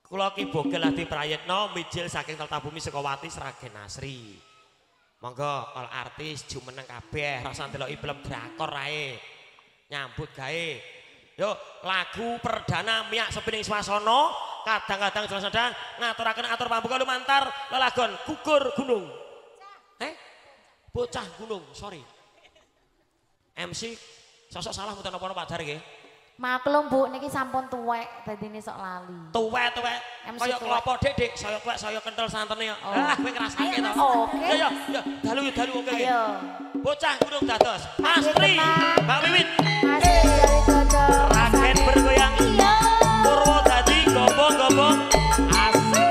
Kula Ki Bogel Adi Prayitno mijil saking Teltabumi Sukawati Sragen Asri. Monggo all artis jumeneng kabeh rasa ndeloki film drakor ae. Nyambut gawe. Yo lagu perdana Miak Sepining Swasana kadang-kadang jelas ngaturaken atur pambuka lumantar lelagon Gugur Gunung. Bocah Gunung, sorry. MC sosok salah mboten napa-napa Pak Dar nggih. Maklum Bu, niki sampun tuwek dadine sok lali. Tuwek-tuwek kaya klopo Dik, saya tuwek saya kental santene. Ah, kowe ngrasake to. Oke. Ya ya, dalu dalu oke nggih. Bocah Gunung dados Mas Tri, Mbak Wiwit. Mas Tri Ragen bergoyang. Purwodadi gombong-gombong. Asik.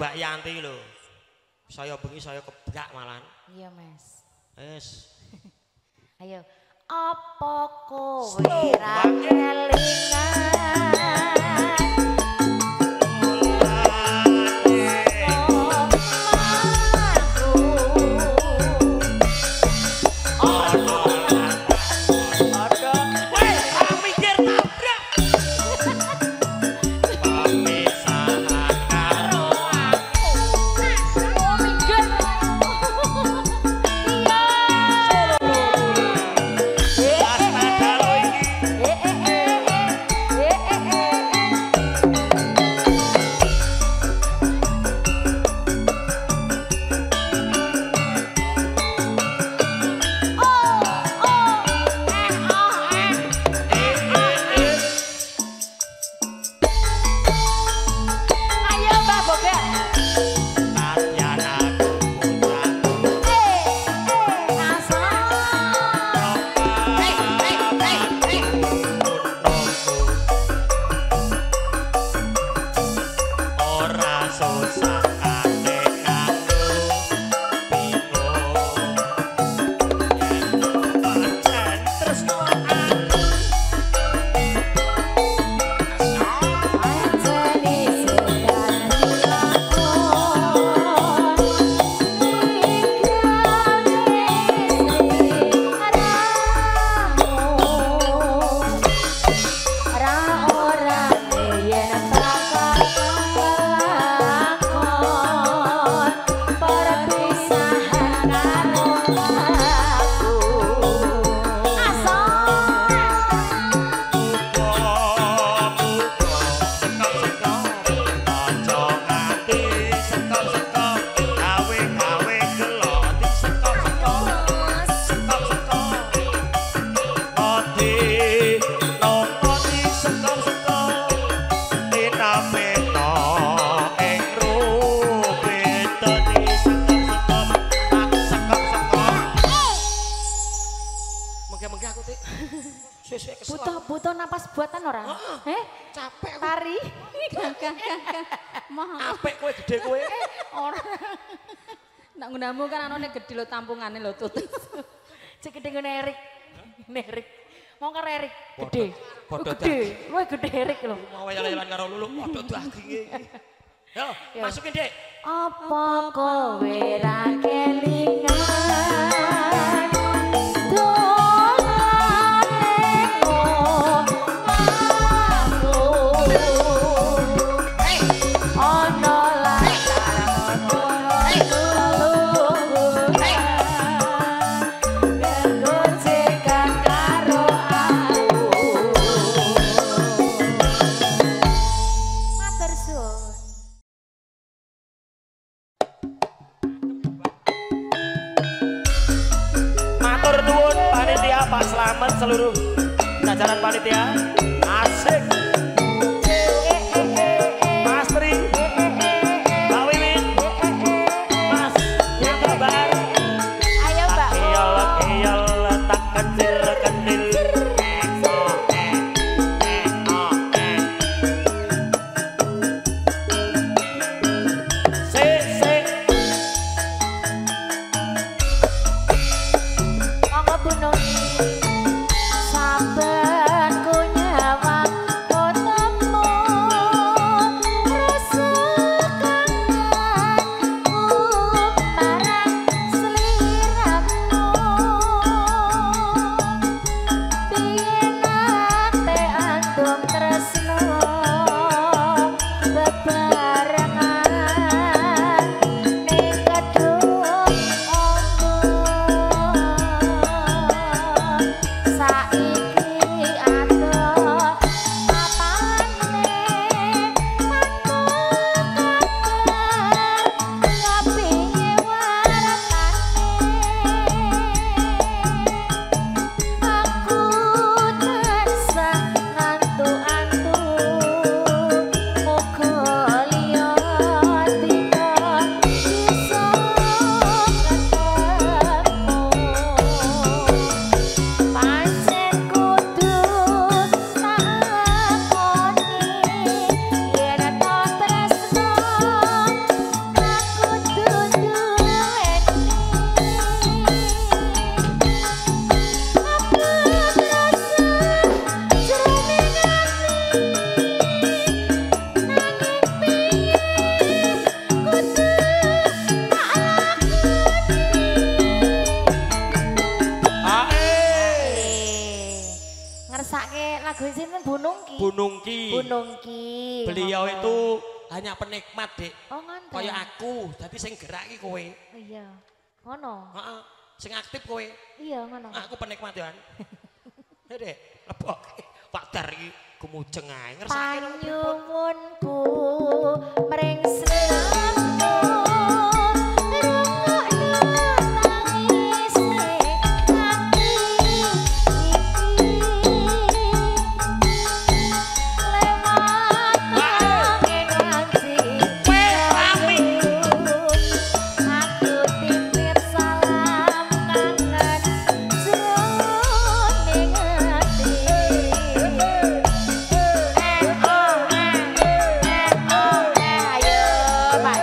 Mbak Yanti lho. Saya bengi saya kebrak malan. Iya, Mas. Wis. Ayo, apa kowe ra kelingan? Suwe-suwe kesel. Butuh napas buatan ora? Heh? Capek aku. Tari. Gak. Moh. Apik kowe gede kowe. Ora. Nak nggunamu kan anone gede lho tampungane lho tut. Cek gede ngene Erik. Erik. Mau karo Erik gede. Padha gede. Luwih gede Erik lho. Mau jalan-jalan karo Lulu padha daginge iki. Yo, masukin Dek. Apa kowe ra kelingan? Dolane aku. Ono latar gojekan karo aku. Matur suwun. Matur nuwun panitia Pak Slamet seluruh jajaran panitia. Asik. Mas Tri, Mbak Wiwin, Mas, ya kabar. Ayo Mbak. Keyol keyol tak kecil kendil. O e e o e. Se se. Monggo Bu Nuni. Saben ku nyawang ketemu rasa kangenku marang sliramu. Piye nate andum tresno bebarengan ning kedung ombo. Saiki adoh apane tanpa kabar kepiye wartane. Aku tansah ngantu-antu muga liya dina bisa ketemu. Pancen kudu tak lakoni yen ta tresno aku kudu duweni. Apa rasa jroning ati nanging piye kudu tak lakoni. Ae. Ngersake lagu sinten Bu Nungki? Bu Nungki. Bu Nungki. Beliau Monggo. itu hanya penikmat, Dik. Oh ngoten. Kaya aku, dadi sing gerak iki kowe. Oh iya. Ngono. Heeh. Sing aktif kowe. Iya ngono. Aku penikmat yo. Hei, Dek, lebokke. Pak Dar iki gumujeng ae ngersake lho. Panyuwunku mring sliramu rungokno tangise ati iki lewat angin wanci Rame. Aku titip salam kangen jroning ati. Eh oh eh oh eh ayo Pak.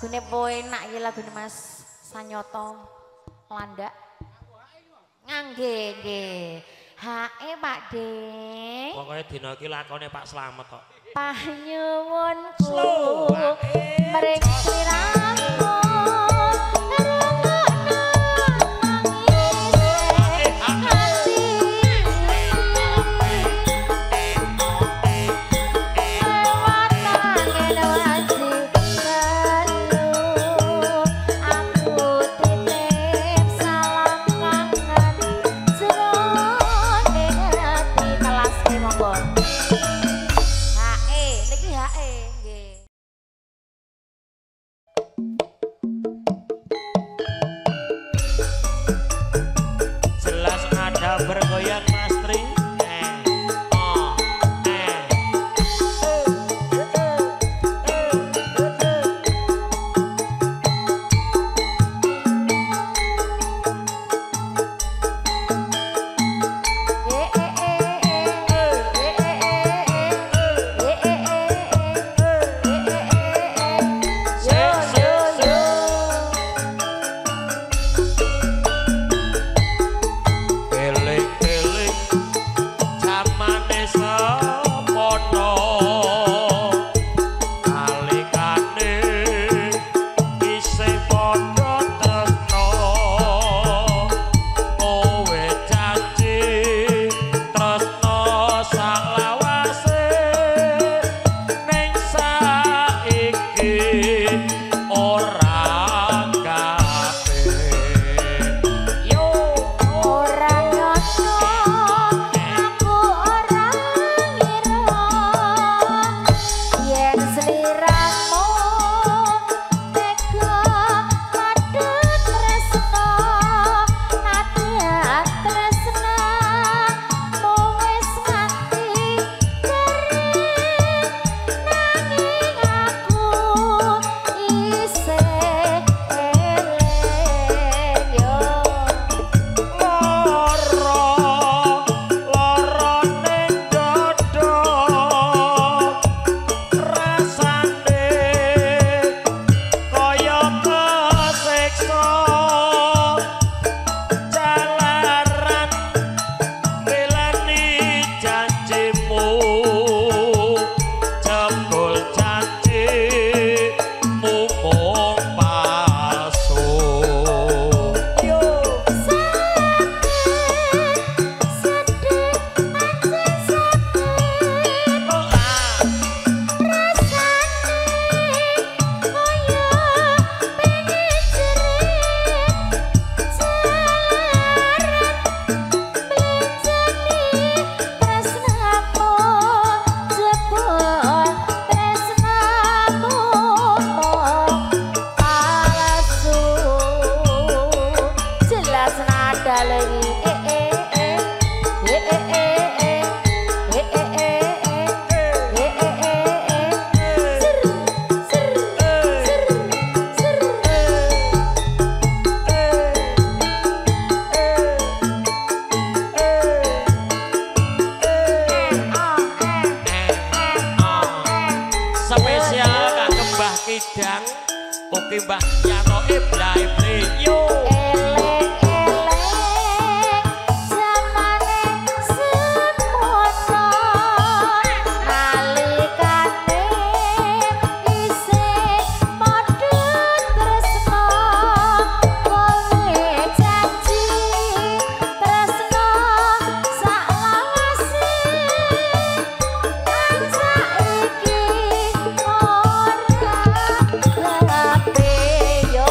Lagune po enak iki lagune Mas Sanyoto Landak. Ngangge nggih. Hae Pak De. Pokoke dina iki lakone Pak Slamet kok. Panyuwunku mring sliramu. Bergoyang Mas Tri. Kidang ugi Mbah Yanto Ibrahim yo. Eleng-eleng zamane semono nalikane isih padha tresno kowe janji tresno saklawase nang saiki ora yo.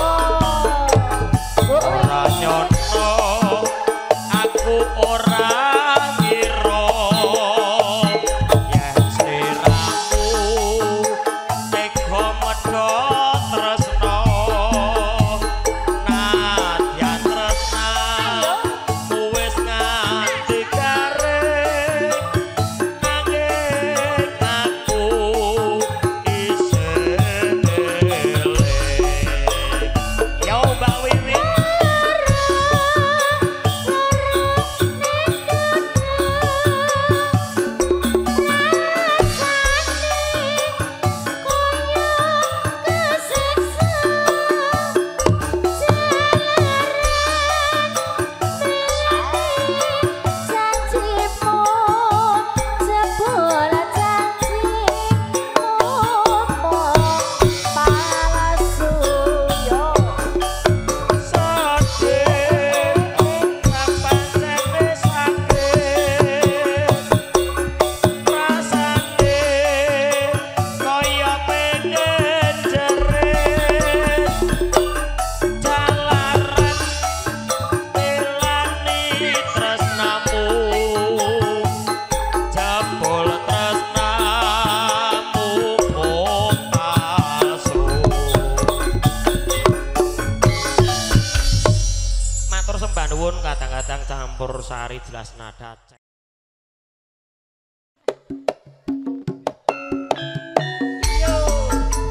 campur sari jelas nada.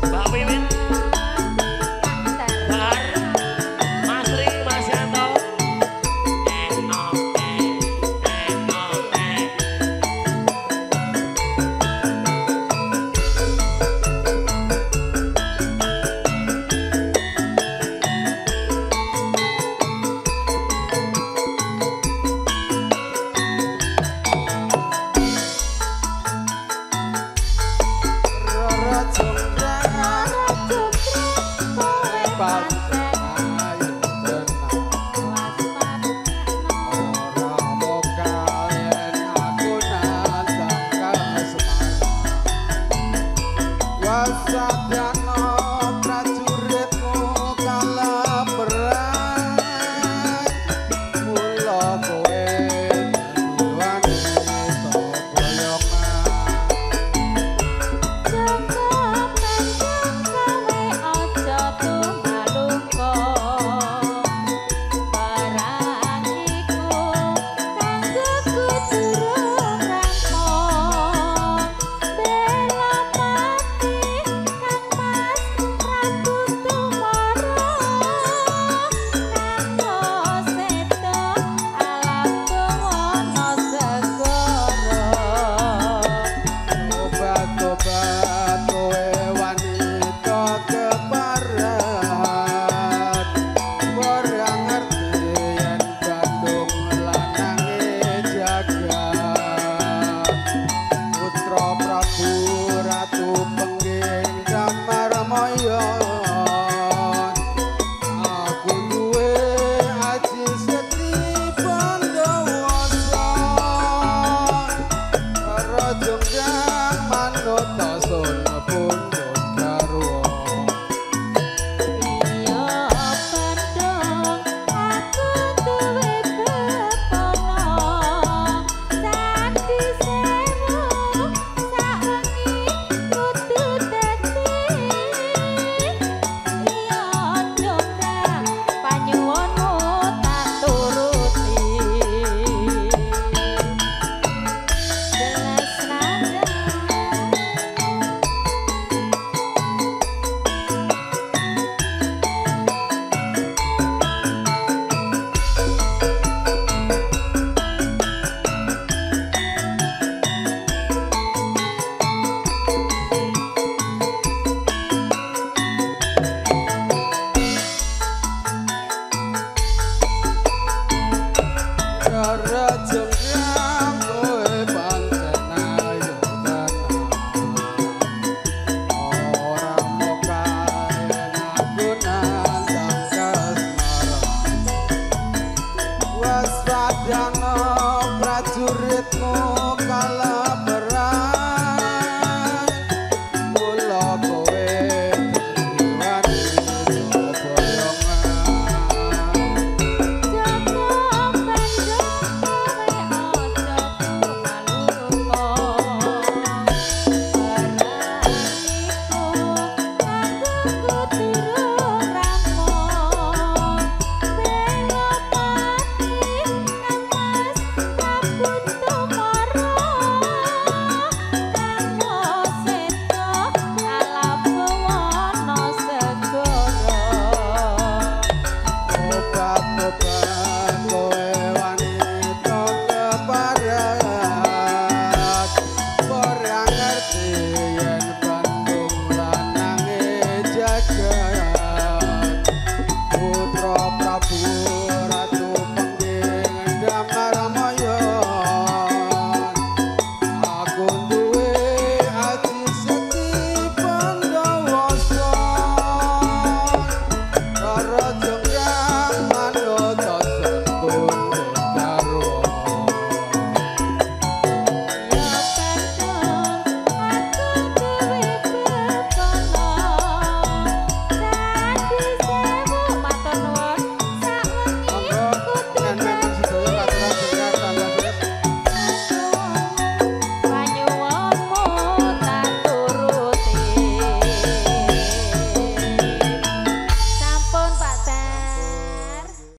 Mbak Wiwit, Bar, Mas Ri, Mas Yanto. O E O E. Rara jonggrang pancen ayu tenan. Ora mokal yen aku nandang kasmaran. Wasadang